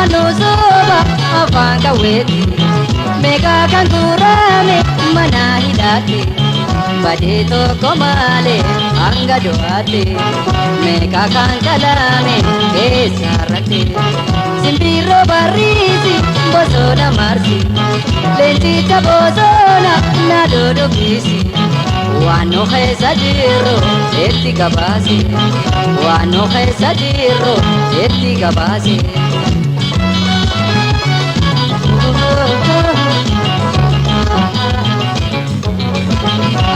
Arraba nu soba afaan qawweeti. Meeqa kan guurame mana hidhaatti. Badii tokko malee hanga du'aatti. Meeqa kan qalame keessarratti. Simbirroo barriisi bosona marsi. Leencicha bosona na dodobisi. Waan nu keessa jirru itti gabaasi. Waan nu keessa jirru itti gabaasi.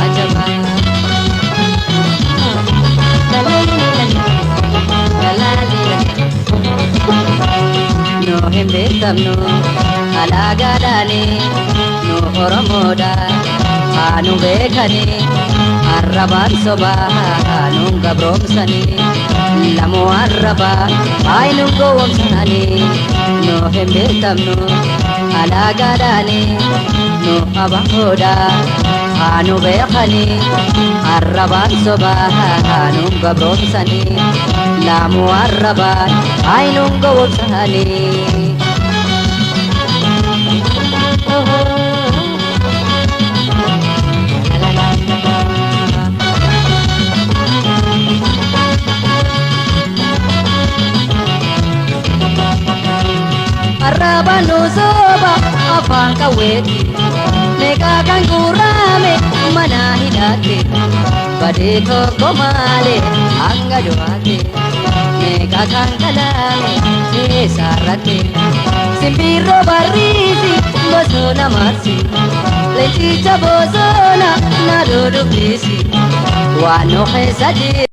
Ajaba. Nu hin beekamnu alaagaadhaani nu Oromoodha haa nu beekani arrabaan sobaa haa nu gabroomsani lamoo arrabaa haa nu gowwoomsani nu hin beekamnu alaagaadhaani nu abahoodha haa nu beekani arrabaan sobaa haa nu gabroomsani lamoo arrabaa haa nu gowwoomsani. Arraba nu soba afaan qawweeti. Meeqa kan guurame mana hidhaatti. Badii tokko malee hanga du'aatti. Meeqa kan qalame keessarratti. Simbirroo barriisi bosona marsi. Leencicha bosona na dodobisi. Waan nu keessa jiru.